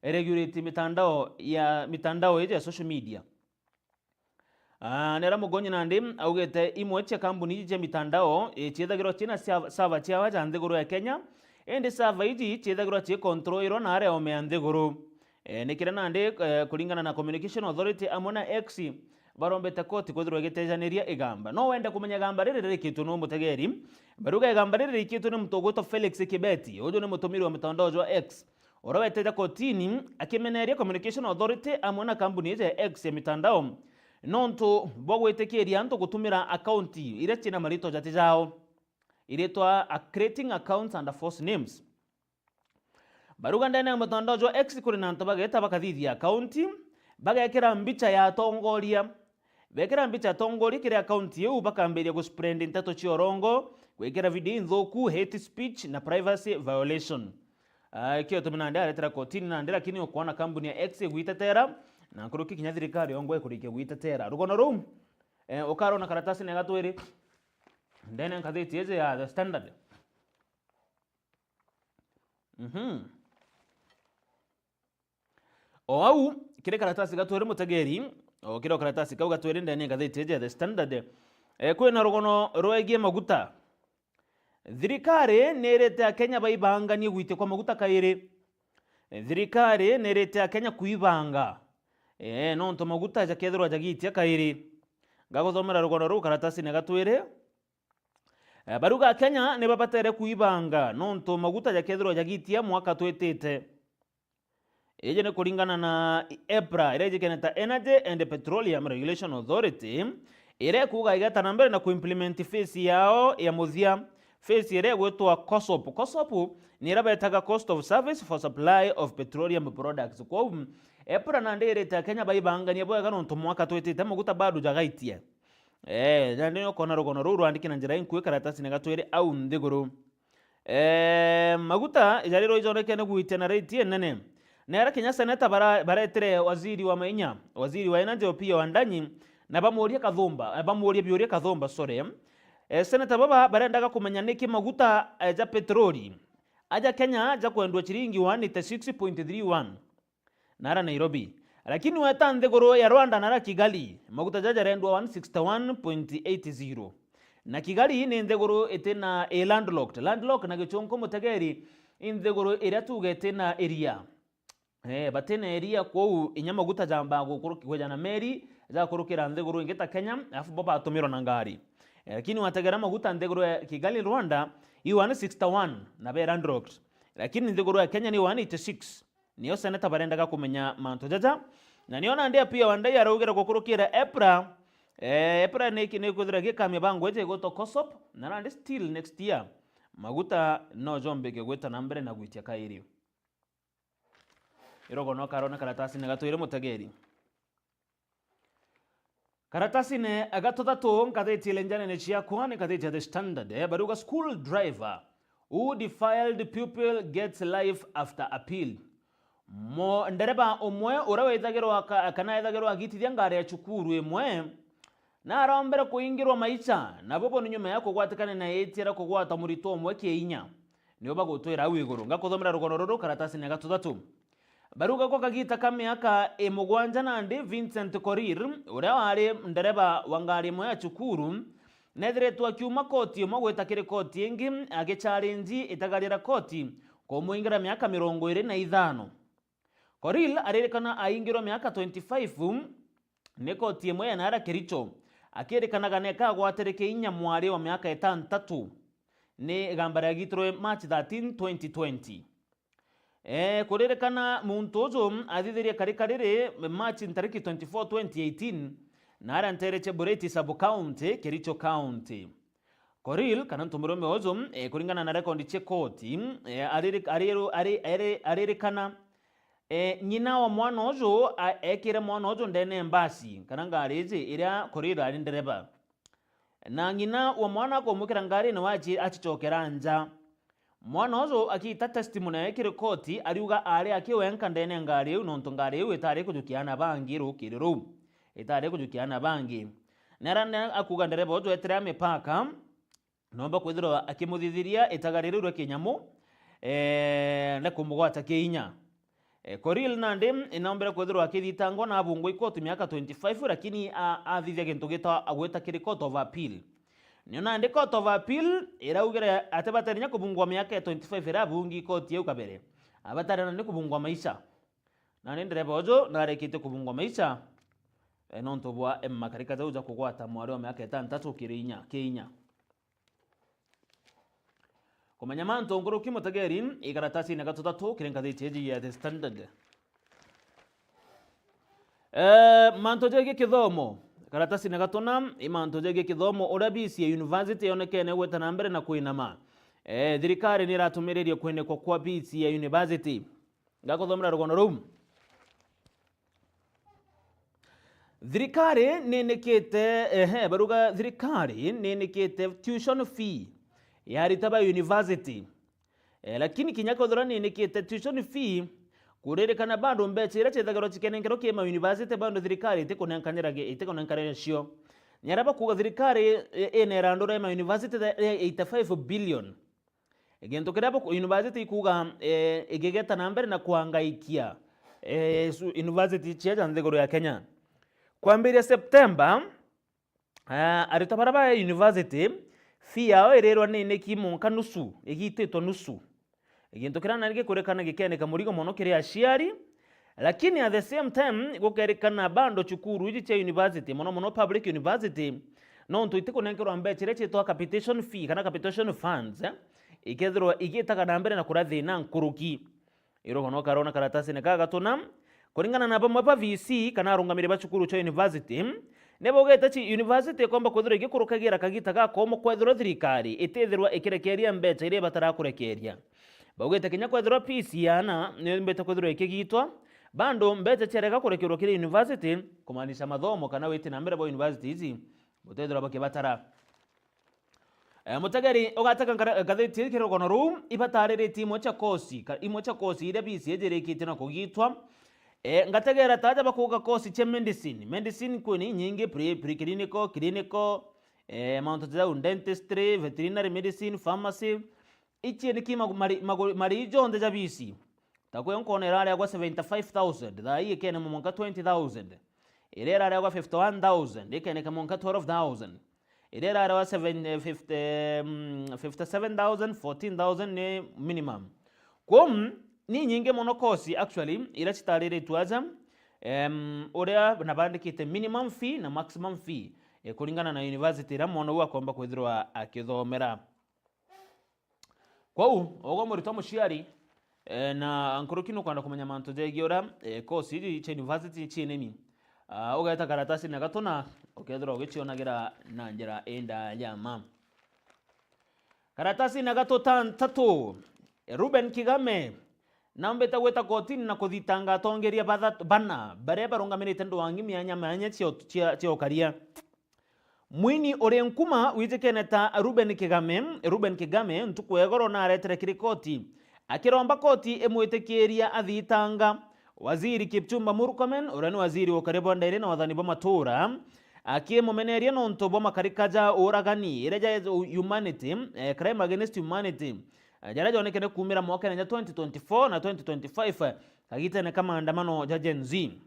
regulate mitandao ya, mitandao iji ya social media. Ah, nera Mugonyi nandi augite imwe cia kambuni iji cia mitandao, eh, ciethagirwa ciina sia-, server ciawa ja nthiguru ya Kenya, indi server iji ciethagirwa ciikontroirwa na aria ome ya nthiguru. Eh, ni kiria nandi, eh, kuringana na Communication Authority amwe na X, barombete koti kwithirwa igitejaniria igamba. No wende kumenya igamba riri ririkitwe nu mutegeri? Baruga igamba riri ririkitwe ni muntu ugwitwa Felix Kibeti, uju ni mutumiri wa mitandao jwa X, uria weteja kotini akimeneria Communication Authority amwe na kambuni iji ya X ya mitandao nontu bwa gwitikiria antu gutumira akaunti iria ciina maritwa jati jao, iritwa a creating accounts under false names. Baruga ndene ya mutandao jwa X kuri na antu bageta bakathithia akaunti, bagekira mbicha ya atongoria. Bekira mbicha ya atongoria kiri akaunti iu, bakambiria guspread nteto cia urongo, gwikira video inthuku, hate speech na privacy violation. Ah, ikio gitumi nandi aretera kotini nandi, lakini ukwona kambuni ya X igwitetera, na nkuruki kinya thirikari yongwa ikurikia gwitetera. Rugono ruu, eh, ukarona karatasine ya gatwiri ndene nkathiti iji ya The Standard. Mhm. O au, kiri karatasi gatwiri mutegeri, o kiri o karatasi kau gatwiri ndene ngathiti iji ya The Standard, eh, kwina rugono rwegie maguta. Thirikari ni irite Akenya baibanganie gwitia kwa maguta kairi. Eh, thirikari ni irite Akenya kuibanga, eh, nontu maguta jakethirwa jagitia kairi. Ngaguthomera rugono ruu karatasine gatwiri. Eh, baruga Akenya ni babatere kuibanga nontu maguta jakethirwa jagitia mwaka twitite. Iji ni kuringana na EPRA, iria ijikene ta Energy and Petroleum Regulation Authority, iria ikuuga igeta na mbere na kuimplement phase yao ya muthia, phase iria igwitwa COSOP. COSOP ni iria betaga Cost of Service for Supply of Petroleum Products. Kwou, EPRA nandi irite Akenya baibanganie bwega nontu mwaka twitite maguta bado jagaitie. Eh, nandi nokona rugono ruu rwandiki na njira inkui karatasine gatwiri au nthiguru. Eh, maguta jarirwa ijonekene gwitia na rate inene. Nera kinya seneta bara-, baretire waziri wa mainya, waziri wa energy Opiyo Wandanyi, na bamuria kathumba, eh, bamuria biuria kathumba, sorry. Eh, seneta baba barendaga kumenya niki maguta, eh, ja petroli aja Kenya jakwendwa chiringi one eighty six point three one. Nara Nairobi. Lakini weta nthiguru ya Rwanda nara Kigali, maguta jaja jarendwa one sixty one point eight zero. Na Kigali ni nthiguru itina, i landlocked. Landlocked na gichunku mutegeri, i nthiguru iria tuge itina iria. Eh, batina iria, kwou inya maguta jamba gukuru-, kweja na meri, jakurukira nthiguru ingi ta Kenya, alafu bo batumirwa na ngari. Eh, lakini wategera maguta nthiguru ya Kigali, Rwanda, i one sixty one na be landlocked. Lakini nthiguru ya Kenya ni one eighty six. Nio seneta barendaga kumenya mantu jaja. Na nio nandi Opiyo Wandayi araugire gukurukira EPRA, eh, EPRA ni ki-, ni kwithira gikamia bangwe ije igwitwa COSOP, na nandi still next year, maguta no jombike gwita na mbere na gwitia kairi. Irogo no karona karatasine gatwire mutegeri. Karatasine ga tuthatu nkathiti ile njanene ciakwa ni nkathiti ya The Standard, eh, baruga, "School driver who defiled pupil gets life after appeal." Mo-, ndereba umwe uria withagirwa ka-, kana ethagirwa agitithia ngari ya cukuru imwe, na arombere kuingirwa maisha, nabo bo ni nyuma ya kugwatikana na itia ria kugwata muritwa umwe kiinya. Nio bagutwira au iguru. Ngakuthomera rugono ruru karatasine ga tuthatu. Baruga gwa kagita ka miaka imugwanja nandi, Vincent Korir, uria wari ndereba wa ngari imwe ya cukuru, nethiritwe akiuma koti imwe gwita kiri koti ingi, agichallenge itagaria ria koti kumwingira miaka mirongo iri na ithano. Korir aririkana aingirwe miaka twenty-five ni koti imwe ya nara Kericho, akirikanaga neka agwatire kiinya mwari wa miaka itantatu. Ni igamba riagitirwe March thirteen, twenty twenty. Eh, kuririkana muntu uju athithirie kari kariri March ntariki twenty-four, twenty eighteen, na aria ntere cia Bureti sub county, Kericho county. Korir, kana ntumirume uju, eh, kuringana na rekondi cia koti, eh, ariri-, ariru-, ari-, ari-, aririkana, eh, ng'ina wa mwana uju a-, ekire mwana uju ndene mbasi, kana ngari iji iria Korir ari ndereba. Na ng'ina wa mwana akumwikira ngarine, wachi-, achicokera nja. Mwana uju akiita testimony yae kiri koti, ariuga aari aki wenka ndene ya ngari iu, nontu ngari iu itari kujukia aana bangi rukiri ruu. Itari kujukia aana bangi. Nara ne akuuga ndereba uju etire amipaka, nomba kwithirwa akimuthithiria itagari riu ria kinyamu, eh, na kumugwata kiinya. Eh, Korir nandi inombere kwithirwa akithitangwa na abungwa ikoti miaka twenty-five, lakini a-, athithia gintu gitwa agwita kiri Court of Appeal. Nio nandi Court of Appeal iraugire ati batari nya kubungwa miaka ya twenty-five iria abungi ikoti iu kabere. Abatari nandi kubungwa maisha. Nandi ndereba uju narikitie kubungwa maisha, eh, nontu bwa, eh, makarika jau ja kugwata mwari wa miaka itantatu kiri inya, ki inya. Kumenya mantu nkuruki mutegeri, i karatasine ga tuthatu kiri ngathiti iji ya The Standard. Eh, mantu jegie kithomo. Karatasine ga tuna, i mantu jegie kithomo, uria bisi ya university yonekene gwita na mbere na kwinama. Eh, thirikari ni iratumiririe kwinikwa kwa bisi ya university. Ngakuthomera rugono ruu. Thirikari ninikite, ehe, baruga thirikari ninikite tuition fee ya arita ba university. Eh, lakini kinya kwethirwa ninikite tuition fee, kuririkana bado mbecha iria ciithagirwa cikenenkerwa ki ma university bado thirikari itikunenkanira gi-, itikunenkanira cio. Ni aria bakuuga thirikari, eh, ina irandura ya ma university ya eighty-five billion. Gintu kiria buku-, university ikuuga, eh, igigeta na mbere na kwangaikia, eh, su-, university cia ja nthiguru ya Kenya. Kwambiria September, eh, arutwa baria ba university, fee yao irirwa niniki munka nusu, igititwe nusu. Gintu kiria nani gikurikana gikeneka murigo mono kiri aciari, lakini at the same time gukerikana bado cukuru iji cia university, mono mono public university, nontu itikunenkerwa mbecha iria ciitwa capitation fee kana capitation funds, eh, ikethirwa igitaga na mbere na kuria thina nkuruki. Irogo no karona karatasine ka gatuna, kuringana na bamwe ba V C kana arungamiri ba cukuru cia university, ni baugite ci university ikomba kwithirwa igikurukagira kagita gakomo kwethirwa thirikari itithirwa ikirekeria mbecha iria ibatara kurekeria. Baugite kinya kwethirwa fees ya ana ni imbite kwithirwa ikigitwa, bado mbecha ciarega kurekerwa kiri university, kumaanisha mathomo kana witi na mbere bwa university ici butethirwa bakibatara. Eh, mutegeri ugatega ngara-, ngathiti ii kiri rugono ruu, ibatariritie imwe cia kosi, ka-, imwe cia kosi iria V C A jirikitie na kugitwa. Eh, ngategera taja bakuuga kosi cia medicine. Medicine kwina inyingi, pre-, preclinical, clinical, eh, mauntu ta jau dentistry, veterinary medicine, pharmacy. Ici niki magu-, mari-, magu-, mari jonthe ja V C. Takwe nkona irari agwa seventy-five thousand, thaa ii ikene mwanka twenty thousand. Iria irari agwa fifty-one thousand, ikeneka mwanka twelve thousand. Iria irari agwa seven, eh, fifty, mm, fifty-seven thousand, fourteen thousand ni minimum. Kwou, ni nyingi mono course actually, iria citariritwe aja, em, uria na bandikite minimum fee na maximum fee, eh, kuringana na university iria mwana uu akomba kwithirwa akithomera. Kwou, ugwe muritwa muciari, eh, na nkuruki nukwenda kumenya mantu jegie uria, eh, course iji cia university ciinini, ah, ugeeta karatasine gatuna, ukethirwa ugicionagira na njira indaya ma. Karatasine gatu tantatu, Reuben Kigame naumbite gwita kotini na kuthitanga atongeria bathat-, bana baria barungamirite ndwangi mianya mianya cia ut-, cia, cia ukaria. Mwini uri nkuma wijikene ta Reuben Kigame, Reuben Kigame, ntuku ya igoro naretere kiri koti, akiromba koti imwitikiria athitanga Waziri Kipchumba Murkomen, uria ni waziri wa ukaria bwa ndairi na wathani bwa matura, akimumeneria nontu bwa makarika ja uragani, iria ja humanity, eh, crime against humanity, eh, jaria jonekene kuumira mwakene ja twenty twenty-four na twenty twenty-five, kagitene ka maandamano ja Gen Z.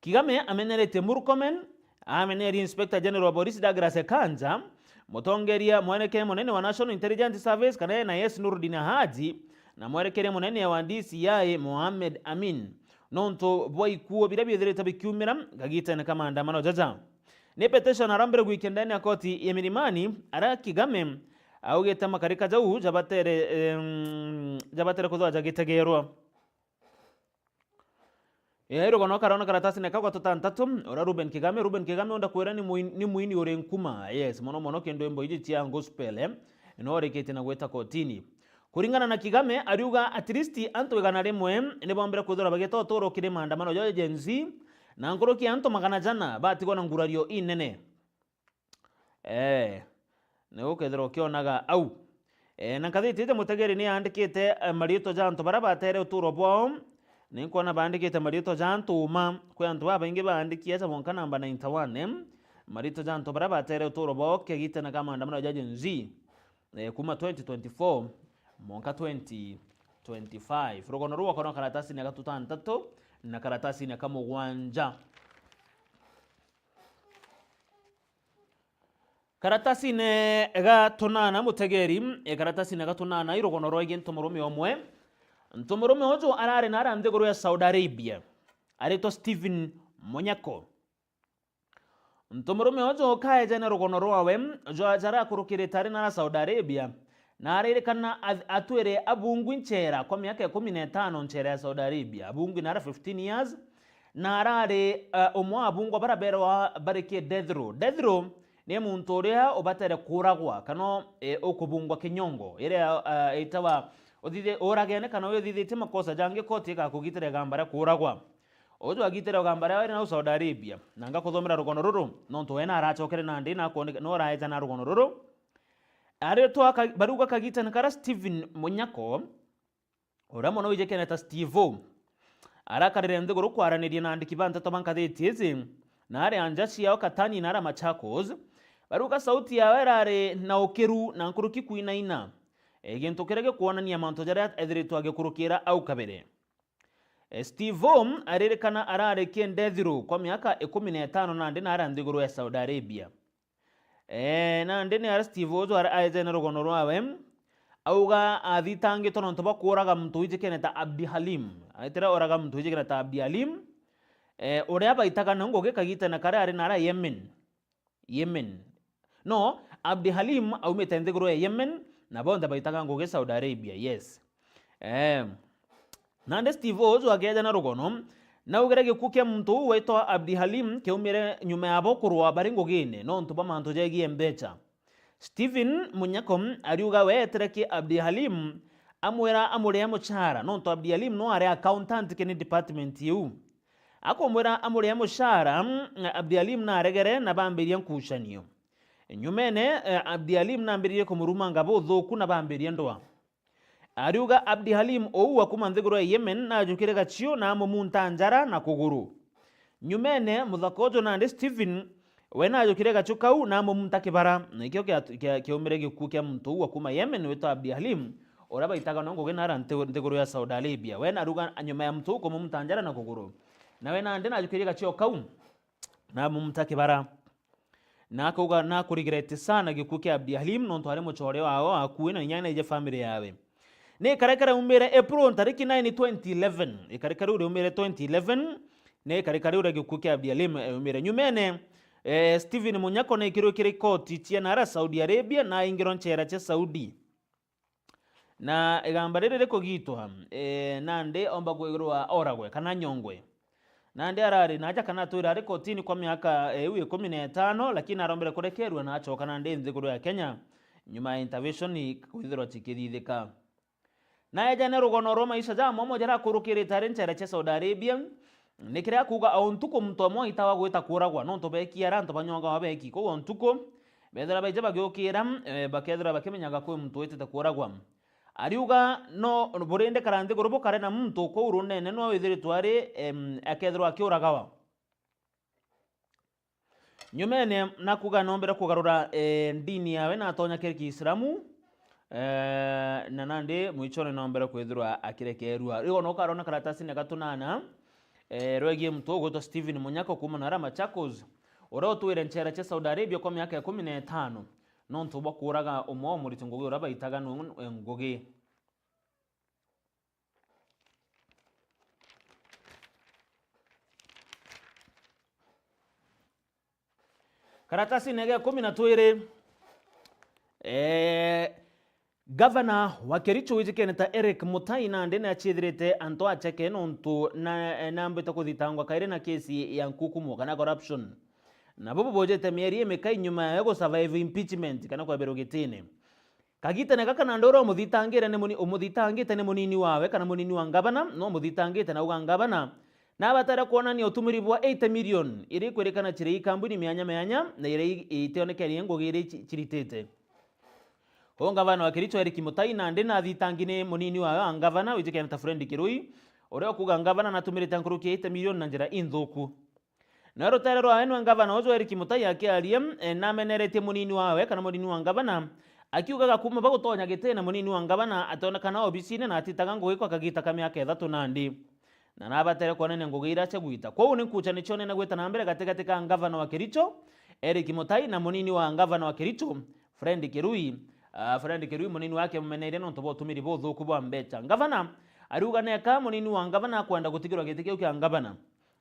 Kigame ameneretie Murkomen, amenerie Inspector General wa Police Douglas Kanja, mutongeria mwerekere munene wa National Intelligence Service kana N I S Noordin Haji, na mwerekere munene wa D C I Mohamed Amin, nontu bwa ikuo biria biithirite bikiumira kagitene ka maandamano jaja. Ni petition arambire gwikia ndene ya koti ya Milimani, aria Kigame augite makarika jau jabatere, em, jabatere kwithirwa jagitegerwa. Ee, rugono karona karatasine kau gatu tantatu, uria Reuben Kigame, Reuben Kigame unda kwira ni mwin-, ni mwini uri nkuma, yes, mono mono kindu imbo iji cia gospel, eh, no arikitie na gwita kotini. Kuringana na Kigame, ariuga at least antu igana rimwe ni bombire kwithirwa bagita uturo kiri maandamano ja Gen Z, na nkuruki ya antu magana jana batigwa na ngurario inene. Ee, ni ukethirwa ukionaga au. Ee, na ngathiti iji Mutegeri ni yaandikite, eh, mariitwa ja antu baria bateere uturo bwao. Ni nkwona baandikite mariitwa ja antu uma. Kwi antu babaingi baandikie aja bonka namba ninety-one, eh, mariitwa ja antu baria bateere uturo bwao kegitene ka maandamano ja Gen Z, eh, kuma twenty twenty-four mwanka twenty twenty-five. Rugono ruu ukoona karatasine ga tutantatu na karatasine ka mugwanja. Karatasine ga tunana, Mutegeri, e, karatasine ga tunana, i rugono rwegie ntomurume umwe. Ntomurume uju arari nara nthiguru ya Saudi Arabia, aritwa Stephen Munyako. Ntomurume uju kaejene rugono rwawe jwa jara akurukirite ari nara Saudi Arabia, na aririkana ath-, atwire abungwi nchera kwa miaka ikumi na itano nchera ya Saudi Arabia, abungwi nara fifteen years, na arari, eh, umwe wa abungwa baria berwa barikie death row. Death row ni muntu uria ubatere kuragwa, kana, eh, ukubungwa kinyongo, iria, eh, itawa uthithe-, uragene kana uria uthithitie makosa jangi, koti igakugitira igamba ria kuragwa. Uju agitire ugamba riawe ari nau Saudi Arabia, na ngakuthomera rugono ruru, nontu we naracokere nandi na akwoneka no araeja na rugono ruru. Aritwa ka-, baruga kagitene kara Stephen Munyako, uria mono wijikene ta Steve-O, arakarire nthiguru kwaraniria na andiki ba nteto ba ngathiti iji, na ari anja ciao Katani na ara Machakos. Baruga sauti yawe irari na ukiru na nkuruki kwinaina, e, gintu kiria gikwonania mantu jaria ethiritwe agikurukira au kabere. E, Steve-O aririkana arari kiendethiro kwa miaka ikumi na itano nandi na ara nthiguru ya Saudi Arabia. Ee, nandi ni ara Steve uju ara-, aeje na rugono rwawe, auga athitangitwe nontu bwa kuuraga muntu wijikene ta Abdi Halim. Aitire oraga muntu wijikene ta Abdi Halim, ee, uria baitaga na ngugi kagitene karia ari nara Yemen. Yemen. No, Abdi Halim aumite nthiguru ya Yemen, na bonthe baitaga ngugi Saudi Arabia, yes. Ee. Nandi Steve uju akeeja na rugono, naugire gikuu kia muntu uu witwa Abdi Halim kiaumire nyuma yabo kurwa bari ngugine nontu bwa mantu jegie mbecha. Stephen Munyako ariuga we eetire ki Abdi Halim, amwira amurie muchara nontu Abdi Halim no ari accountant kini department iu. Akumwira amurie muchara, Abdi Halim naregere na bambiria nkucanio. Nyumene, eh, Abdi Halim nambiririe kumurumanga buthuku na bambiria ndwa. Ariuga Abdi Halim uu wa kuma nthiguru ya Yemen najukire gachiu na amumunta njara na kuguru. Nyumene, muthaka uju nandi Stephen, we najukire gachiu kau na amumunta kibara, na ikio kia-, kia-, kiaumire gikuu kia muntu uu wa kuma Yemen witwa Abdi Halim, uria baitaga no ngugi nara nthi-, nthiguru ya Saudi Arabia. We naruga nyuma ya muntu uu kumumunta njara na kuguru. Nawe nandi najukirie gachiu kau na amumunta kibara. Na akauga, "Nakurigreti sana gikuu kia Abdi Halim, nontu ari muchore wawe akui na inya naije family yawe." Ni ikarekare umire April ntariki nine, twenty eleven. Ikarekare uri umire twenty eleven. Ni ikarekare uri gikuu kia Abdi Halim, eh, umire. Nyumene, eh, Stephen Munyako na ikirwe kiri koti cia nara Saudi Arabia na aingirwa nchera cia Saudi. Na igamba riri rikugitwa, ee, nandi omba kwithirwa oragwe kana anyongwe. Nandi arari naja kana atwire ari kotini kwa miaka, ee, iu ikumi na itano, lakini arombere kurekerua na acoka nandi nthiguru ya Kenya, nyuma ya intervention kwithirwa cikithithika. Na ejane rugono rwa maisha jamo amwe jaria akurukirite ari nchera cia Saudi Arabia, ni kiria akuuga o ntuku muntu omwe aitawa gwita kuuragwa, nontu beeki ari antu banyongawa beeki. Kwou o ntuku, bethira baija bagiukira, eh, bakethira bakimenyaga kwi muntu witite kuuragwa. Ariuga no burindikara nthiguru bukare na muntu kuu runene nwe withiritwe ari, em, akethirwa akiuragawa. Nyumene nakuga nombere kugarura, eh, ndini yawe na atonya kiri Kiislamu, eh, na nandi mwichone nombere kwithirwa akirekerua. Riu ona ukarona karatasine ga tunana, eh, rwegie muntu ugwitwa Stephen Munyako kuuma nara Machakos, uria utwire nchera cia Saudi Arabia kwa miaka ikumi na itano nontu bwa kuuraga umwe wa muriti ngugi uria baitaga nu-, ngugi. Karatasine ga ikumi na twiri, eh, gavana wa Kericho wijikene ta Eric Mutai nandi ni achiithirite antu acheke nontu na, eh, nambite kuthitangwa kairi na kesi ya nkukumo kana corruption. Na bubu bujite mieri imikai nyuma yawe gusurvive impeachment kana kwebirwa gitine. Kagitene gaka nandi uria umuthitangire ni muni-, umuthitangite ni munini wawe kana munini wa ngavana, no umuthitangite na uga ngavana nabatare kwonania utumiri bwa eighty million iria ikwirikana chiri ikambuni mianya mianya na iria i-, itionekerie ngugi iria ichi-, chiritite. Kwou ngavana wa Kericho Eric Mutai nandi nathitangi ni munini wawe wa ngavana wijikene ta Fred Kirui, uria ukuga ngavana natumirite nkuruki ya eighty million na njira inthuku. Nawe rutere rwawe nwe ngavana uju Eric Mutai akiaria, eh, nameneretie munini wawe kana munini wa ngavana, akiugaga kuuma bagutonya gitine munini wa ngavana atonekana obisine na atitaga ngugi kwa kagita ka miaka ithatu nandi. Na nabatere kwonania ngugi iria cia gwita. Kwou ni nkucha nichionene gwita na mbere gatigati ka ngavana wa Kericho, Eric Mutai, na munini wa ngavana wa Kericho, Fred Kirui. Ah, Fred Kirui munini wake amumeneire nontu bwa utumiri buthuku bwa mbecha. Ngavana ariuga neka munini wa ngavana akwenda gutigirwa giti kiu kia ngavana.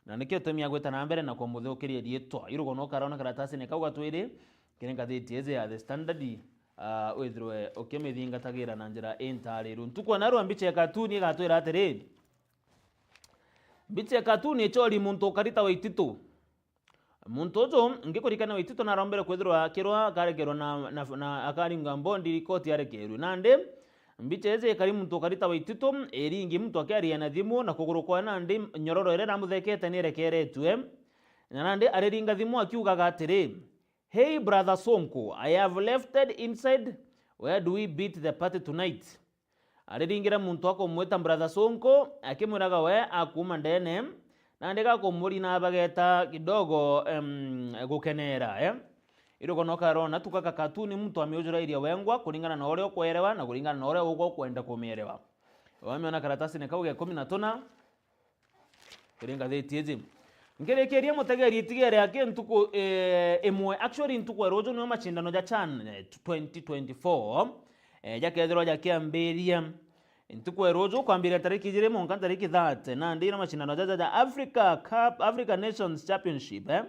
Na nikio gitumi agwita na mbere na kumuthukiria riitwa. Irugono ukarona karatasine kau ga twiri, kiri ngathiti iji ya The Standard, ah, withirwe ukimithingatagira na njira intariru. Ntuku ya narua mbicha ya katuni igatwira atiri, mbicha ya katuni ichori muntu ukarita Waititu. Muntu uju ngikurikania Waititu narombere kwithirwa akirwa akarekerwa na, na, na akaringa mbondi koti arekerwe. Nandi Mbicha iji ikari muntu ukari ta Waititu, iringi muntu akiaria na thimu, na kuguru kwawe nandi nyororo iria iramuthekete ni irekeretue. Na nandi ariringa thimu akiugaga atiri, "Hey brother Sonko, I have left inside, where do we beat the party tonight?" Ariringira muntu akumwita brother Sonko, akimwiraga we akuuma ndene, nandi gakumurina bageta kidogo, em, gukenera, eh. Irugo no karona tu gaka katuni muntu amiujurairia wengwa kuringana na uria ukwerewa na kuringana na uria ugwa ukwenda kumierewa. Wamiona karatasini kau ga ikumi na tuna, kiri ngatheti iji. Nkirikiria mutegeri itigere aki ntuku, eh, imwe. Actually, ntuku ya ruju nio mashindano ja CHAN, eh, twenty twenty-four, eh, jakethirwa jakiambiria. Ntuku ya ruju kwambiria tariki ijiri mwanka tariki thirty, nandi ino mashindano jaja ja Africa Cup, Africa Nations Championship, eh,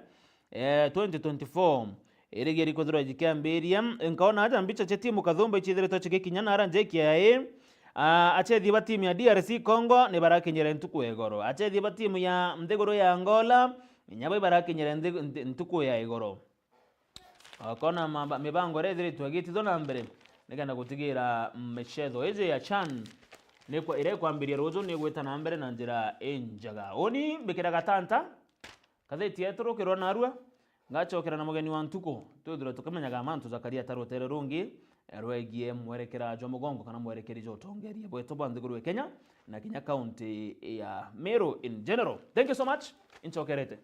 eh, twenty twenty-four. Irigiri kwithirwa jikiambiria, nkaona aja mbicha cia timu kathumba ichiithiritwe chigikinya nara J K I A. Ah, achethia ba timu ya D R C Congo ni barakinyire ntuku ya igoro. Achethia ba timu ya nthiguru ya Angola, inya bo ibarakinyire nthi-, nthi-, ntuku ya igoro. Okona mamba-, mibango iria ithiritwe igitithwa na mbere, nikenda gutigira michetho iji ya CHAN nikwa-, iria ikwambiria ruju ni igwita na mbere na njira injega. Uni mbikira gatanta, katheti yetu rukirwa narua, ngachokera na mugeni wa ntuku, twithirwe tukimenyaga mantu jakaria ta rutere rungi, eh, rwegie mwerekera jwa mugongo kana mwerekeri jwa utongeria bwetu bwa nthiguru ya Kenya, na kinya kaunti ya Meru in general. Thank you so much, inchokerete.